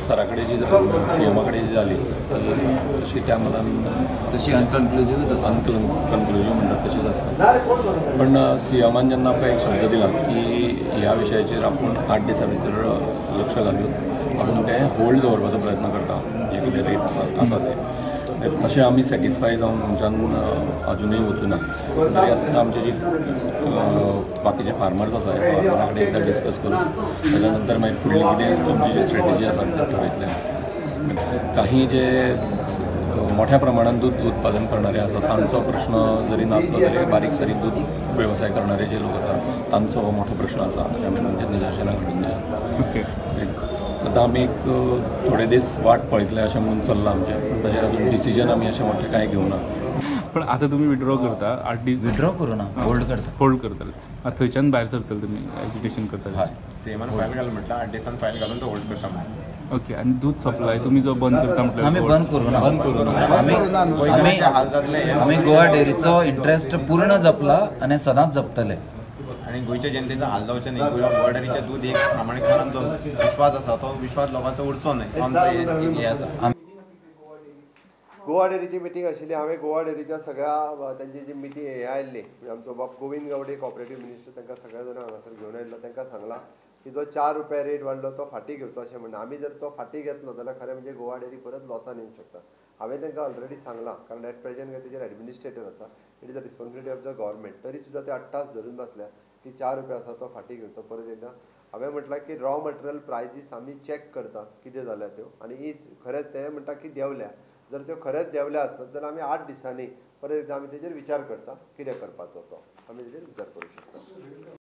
सरा कडेन जी सीएमा कडेन जी जाली ती तशी त्या मनान तशी अनकन्क्लुजीवच आसा. अनकन्क्लुजीव म्हणटात तशीच आसा. पण सीएमान जेन्ना आमकां एक शब्द दिला की ह्या विशयाचेर आपूण 8 दिसां भितर लक्ष घालून आपूण तें होल्ड दवरपाचो प्रयत्न करता, जे कितें रेट आसा ते तशें आमी सॅटिस्फाय जावन आमच्यान अजुनूय वचूना. तरी आसतना आमचे जी बाकीचे फार्मर्स आसा ह्या फार्मरा कडेन एकदां डिस्कस करून ताच्या नंतर मागीर फुडली कितें आमची जी स्ट्रेटजी आसा ती ठरयतले. काही जे मोठ्या प्रमाणात दूध उत्पादन करणारे आसा तांचो प्रश्न जरी नासलो तरी बारीक सारीक दूध वेवसाय करणारे जे लोक आसा तांचो हो मोठो प्रश्न आसा अशें आमी तांच्या निदर्शनाक हाडून दिलां. आतां आमी एक थोडे दीस वाट पळयतले अशें म्हणून चल्लां आमचें, पूण ताचेर अजून डिसिजन आमी अशें मोठें कांय घेवना. पण आतां तुमी विड्रॉ करता 8 दीस? विड्रॉ करूना, होल्ड करता. होल्ड करतले. आतां थंयच्यान भायर सरतले तुमी एज्युकेशन करता? हय. सीएमान फायल घालून म्हटल्यार 8 दिसान फायल घालून तो होल्ड करता म्हणून. ओके. आनी दूध सप्लाय तुमी जो बंद करता म्हटल्यार? आमी बंद करूना. आमी आमी गोवा डेअरीचो इंट्रस्ट पूर्ण जपला आनी सदांच जपतले. आनी गोंयच्या जनतेचो हाल जावचें न्ही. गोवा डेअरीचें दूध एक प्रामाणीकपणान जो विश्वास आसा तो विश्वास लोकांचो उरचो न्हय, आमचो हें आसा. गोवा डेअरीची मिटींग आशिल्ली. हांवें गोवा डेअरीच्या सगळ्या तांची जी मिटींग हे आयिल्ली, आमचो बाब गोविंद गावडे कॉपरेटीव मिनिस्टर तांकां सगळ्या जाणां हांगासर घेवन आयिल्लो. तांकां सांगलां की जो 4 रुपया रेट वाडलो तो फाटीं घेवचो अशें म्हणटा. आमी जर तो फाटीं घेतलो जाल्यार खरें म्हणजे गोवा डेअरी परत लॉसान येवंक शकता. हांवें तांकां ऑलरेडी सांगलां, कारण एट प्रेजेंट तेजेर एडमिनिस्ट्रेटर आसा, it is the responsibility of the government. तरी सुद्दां ते अट्टास धरून बसल्या की 4 रुपया आसा तो फाटीं घेवचो. परत एकदां हांवें म्हटलां की रॉ मटेरियल प्रायजीस आमी चॅक करता कितें जाल्या त्यो, आनी ही खरेंच ते म्हणटा की देंवल्या. जर त्यो खरेंच देंवल्या आसत जाल्यार आमी 8 दिसांनी परत एकदां आमी तेजेर विचार करता कितें करपाचो तो आमी तेजेर विचार करूं शकता.